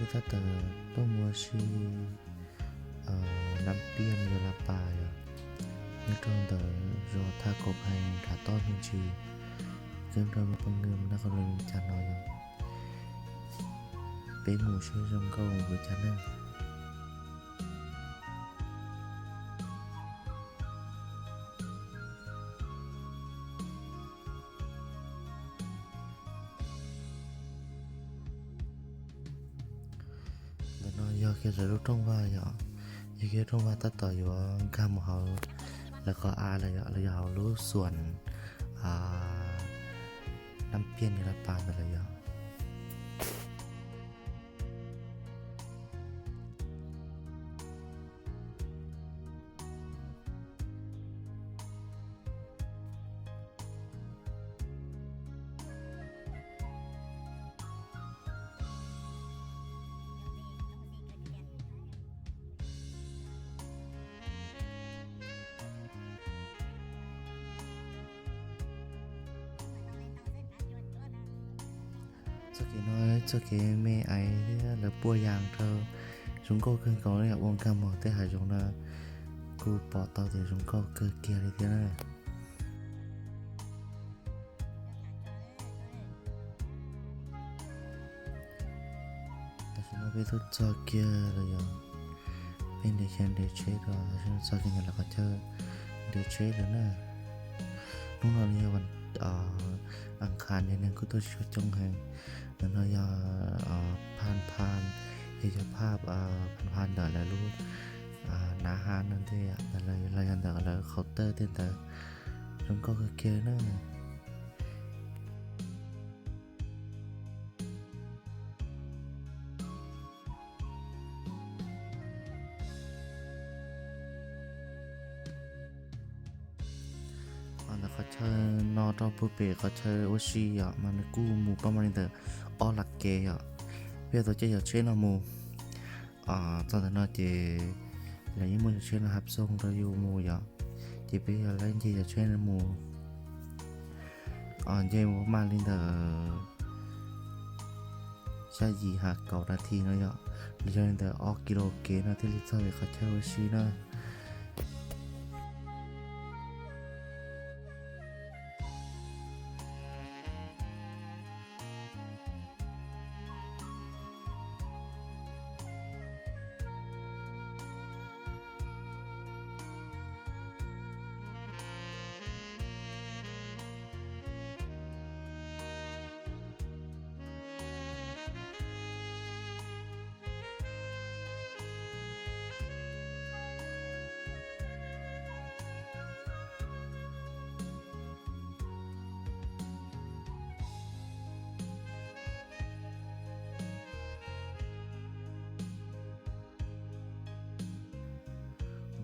Tab tom tuaj mus ua si Nam Piaj Yas Las Pas yom, nyob rau ntawm zos Thaj Kaum Phees nram toj me ntsis, nyob rau Moos Paj Ngwm nab qhov lus cas no yom. Peb mus saib zoo nkauj ua cas na. Ntawm no yog kiag lawv lub rooj vag yom, yog kiag rooj vag tab tom yuav nkag mus hauv lawv qhov av lawm yom, los yog hauv lub xuam Nam Piaj Yas Las Pas ntawd lawm yom. Txoj kev no txoj kev me aiv thiab lawv puas yas rau, zoo nkauj kawg nkaus li yom. Ua nkag mus tej hav zoov no kuj pom tau tias zoo nkauj kawg kiag li thiab na. Tam sim no peb twb txog kiag lawm yom. Peb nres chaw nres tsheb rau, tam sim no txog kiag ntawm lawv qhov chaw nres tsheb lawm na. Hnub no yog as khas, neeg kuj tuaj tsis tshua coob heev. Ntawm no yog Phan Phan, yog yog Phan Phan ntawm lawv lub nav hav no ntej, los yog ntawm lawv qhov tawj tej ntawd, zoo nkauj kawg kiag na. Ntawm qhov chaw no rau puag pem qhov chaw ua si yom, mas nws kuj mus pab mam li ntawm ob lam kev yom. Peb yuav tau caij cov tsheb no mus. Txog ntawm no ces lawv yeej muaj cov tsheb no hab xoo rau yus mus yom, ces peb yog lawv nce cov tsheb no mus. Nce mus pab mam li ntawm xya yim ha kaum nas this no yom, los yog li ntawm ob kis lus kev no thiaj li txog li qhov chaw ua si na.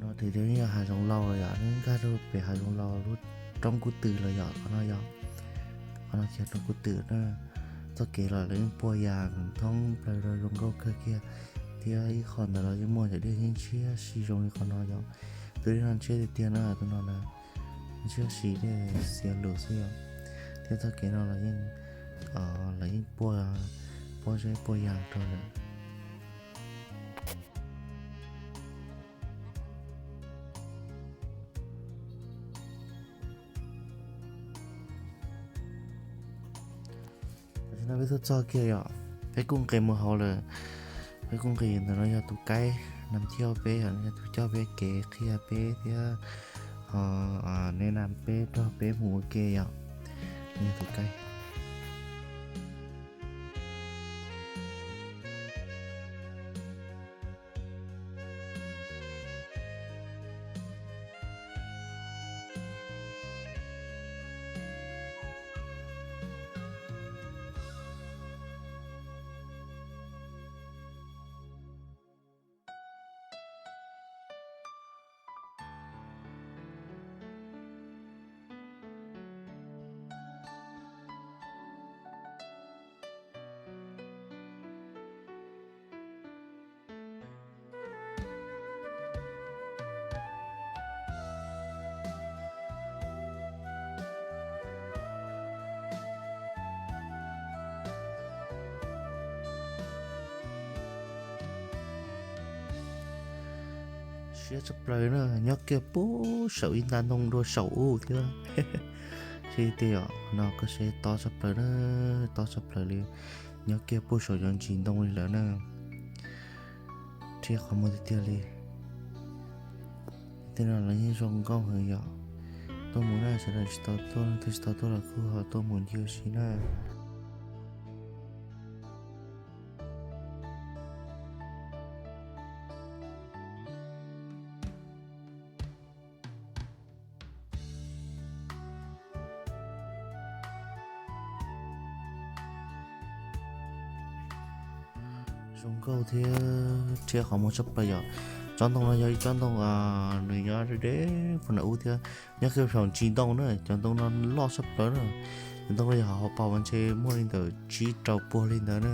No ces yog hav zoov laus yom, nkag rau pem hav zoov laus lub roob kub twm lawm yom, qhov no yog, qhov no yog roob kub twm na. Txoj kev los lawv yeej puas yas thoob plaws rau, zoo nkauj kawg kiag, thiab ib qho ntawd los yeej muaj cov dej ntshiab si zoo li qhov no yom. Tus dej no ntshiab tiag tiag na, tus no na ntshiab si dej xiav lus xwb yom. Thiab txoj kev no los yeej, los yeej puas, puas zeb puas yas rau lawm. Tam sim no peb tuaj txog kiag yom, peb kuj nqis mus hauv lawm. Peb kuj nqis, ntawm no yog tus kaib nam coj peb, yog tus coj peb kev, qhia peb thiab, ho nes nas peb, nrog peb mus ua ke yom. Yog tus kaib. Siab tshaj plaws na, nyob kiag puag saum ib nta ntoo dua saum ub thiab. Thiab tiag yom, no koj saib tob tshaj plaws na, tob tshaj plaws li, nyob kiag puag saum cov ntsis ntoo li lawm na. Rhiab qhov muag tiag tiag li. Tej no los yeej zoo nkauj heev yom. Tuaj mus na, sawv daws tsis tau tuaj, leej twg tsis tau tuaj los kuj ho tuaj mus ncig ua si na. Zoo nkauj thiab rhiab qhov muag tshaj plaws yom. Tsob ntoo no yog ib tsob ntoo, nws nyob deb deb puag nram ub thiab, nyob kiag saum ntsis ntoo na, cov ntoo no loj tshaj plaws na. Cov ntoo no yog hauv paus mas ntshe muaj li ntawm tsib rau puag li ntawd na.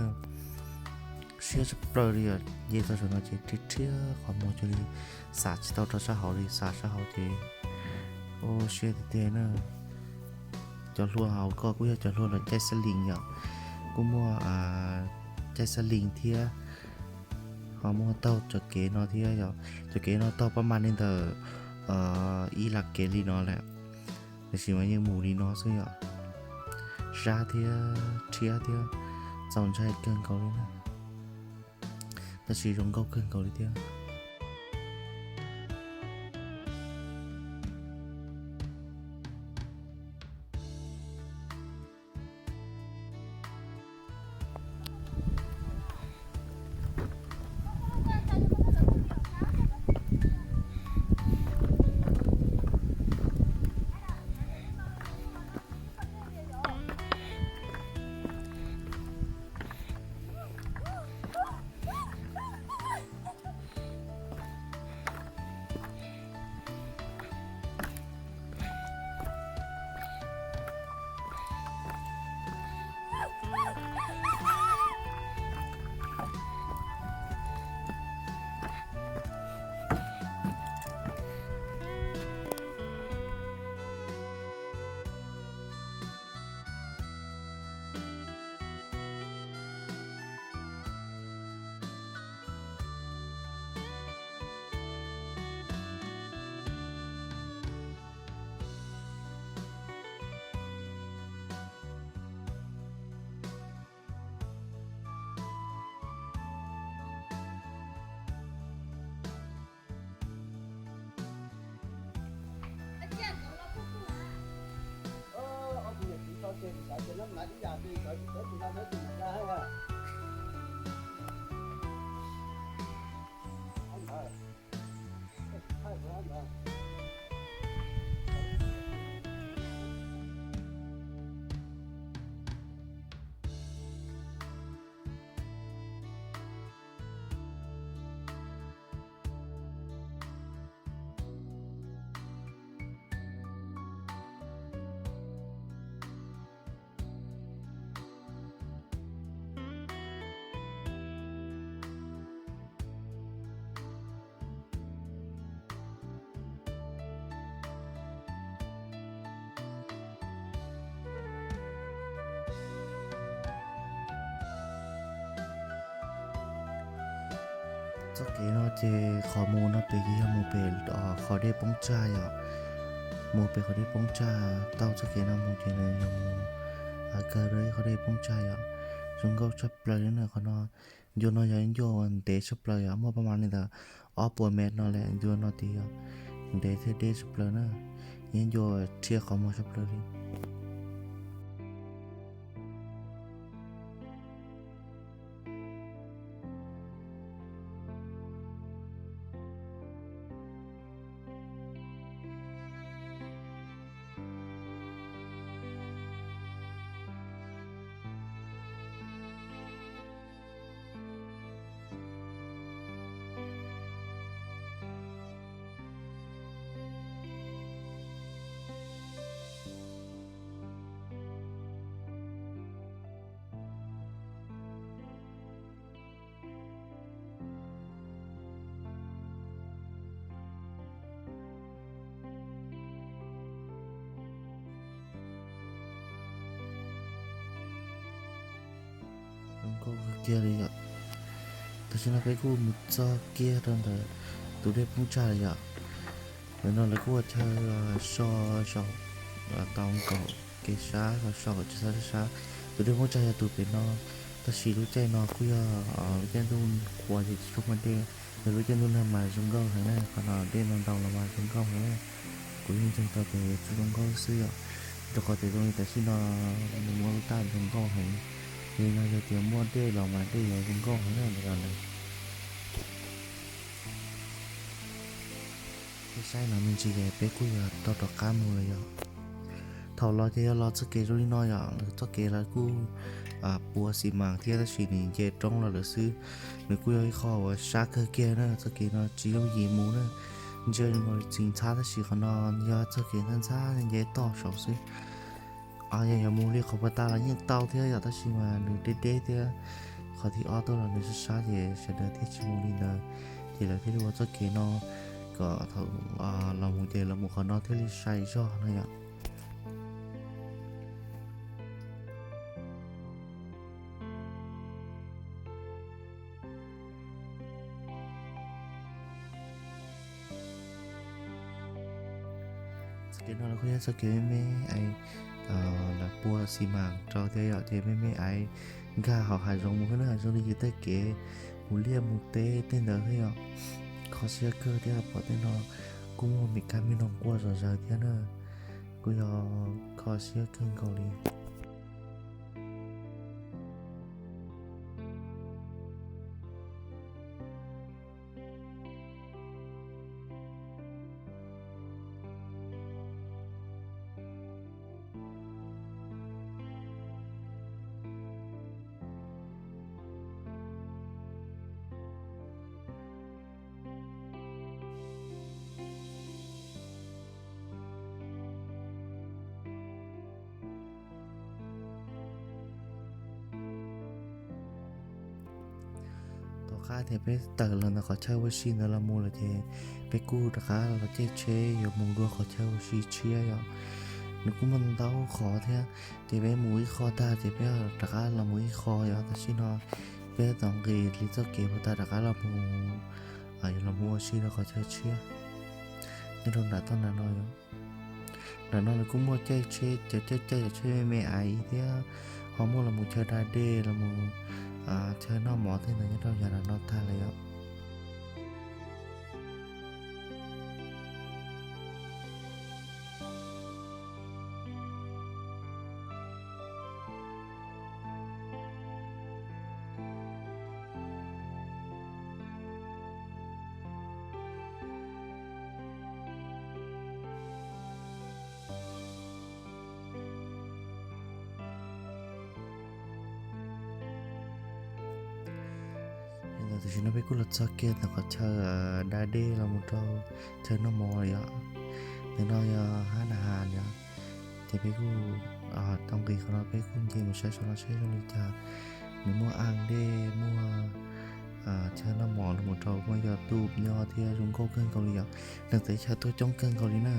Siab tshaj plaws li os, nce txog saum no ces rhiab rhiab qhov muag cuag li, xav tsis tau rau sab hauv li, xav sab hauv ces, ua siab tiag tiag na. Cov hlua hauv ko kuj yog cov hlua los caij xab lis yom, kuj muaj caij xab lis thiab. Ho muaj taug cov kev no thiab yom, cov kev no taug pab mas li ntawm ib las kev li no lawm, tiam sis mas yeej mus li no xwb yom. Sab thiab rhiab thiab txaus ntshai kawg nkaus li na, tab sis zoo nkauj kawg nkaus li thiab. Txoj kev no ces qhov mus no pem ces yog mus pem qhov dej poob tsag yom. Mus pem qhov dej poob tsag, taug txoj kev no mus ces nws yog mus kawg rau ib qhov dej poob tsag yom. Zoo nkauj tshaj plaws li na qhov no. Ncua no yog ib ncua uas ntev tshaj plaws yom, muaj pab mas li ntawm ob puas mev no lawm, ncua no ces yog ntev thiab deb tshaj plaws na. Yog ncua rhiab qhov muag tshaj plaws li. Zoo nkauj kawg kiag li yom. Tam sim no peb kuj mus txog kiag rau ntawm tus dej poob tsag lawm yom. Ntawm no lawv kuj ua chaw so saum tau nkaum kev sab, so kom tsis txhob sab sab. Tus dej poob tsag yog tus pem no, tab sis lub caij no kuj yog lub caij ntuj qhuav ces tsis tshua muaj dej, yog lub caij ntuj nag mas zoo nkauj heev na, qhov no dej no ntau los mas zoo nkauj heev na. Kuv yeej ntseeg tau tias yuav tsum zoo nkauj xwb yom, rau qhov tias zoo li tam sim no nws muaj lub taj zoo nkauj heev, yog li no yog tias muaj dej los mas dej yuav zoo nkauj heev na ntawm no na. Peb saib no me ntsis ces peb kuj yuav tau rov qab mus lawm yom. Thaum los ces yog los txoj kev zoo li no yom, txoj kev lawv kuj pua xi mas thiab tab sis nws nce roob los lawm xwb. Nws kuj yog ib qho uas sab kawg kiag na, txoj kev no tsis yooj yim mus na. Ntsia zoo nkaus li txiv ntxhab tab sis qhov no yog txoj kev ntxhab ntxhab nce toj saud xwb. Yog yuav mus li qhov puag ta los yeej tau thiab yom, tab sis mas nws deb deb thiab. Qhov thib ob tuaj los nws sab sab ces sawv daws thiaj tsis mus li ntawd, ces lawv thiaj li ua txoj kev no kom thaum los mus ces los mus qhov no thiaj li sai zog no yom. Txoj kev no los kuj yog txoj kev me me aiv, lawv pua xi mas rau thiab yom, ces me me aiv nkag hauv hav zoov mus xwb na, zoo li yus tej kev mus liaj mus teb tej ntawd thiab yom. Kho siab kawg thiab, pom tej no kuj muaj me kab me noog quaj zom zaws thiab na, kuj yog kho siab kawg nkaus li. Tom qab tias peb tawm los ntawm qhov chaw ua si ntawd los mus lawm ces peb kuj rov qab los caij tsheb yuav mus dua qhov chaw ua si tshiab yom. Nws kuj muaj ntau qhov thiab, ces peb mus ib qho tag ces peb rov qab los mus ib qho yom. Tam sim no peb tau nqis li txoj kev puag ta rov qab los mus, yuav los mus ua si rau qhov chaw tshiab. Nyob rau nram toj nram no yom, nram no nws kuj muaj caij tsheb, cov caij caij cov tsheb me me aiv thiab, ho muaj los mus chaw da dej los mus chaw noj mov tej ntawd nyob rau yav nram no tag lawm yom. Tam sim no peb kuj los txog kiag ntawm qhov chaw da dej los mus rau chaw noj mov yom. Ntawm no yog hab na has yom, ces peb kuj tau nqis qhov no peb kuj nce mus saib saum no saib zoo li cas. Nws muaj aj dej, muaj chaw noj mov los mus rau, muaj yos tus nyob thiab zoo nkauj kawg nkaus li yom. Neeg txawv chaw tuaj coob kawg nkaus li na.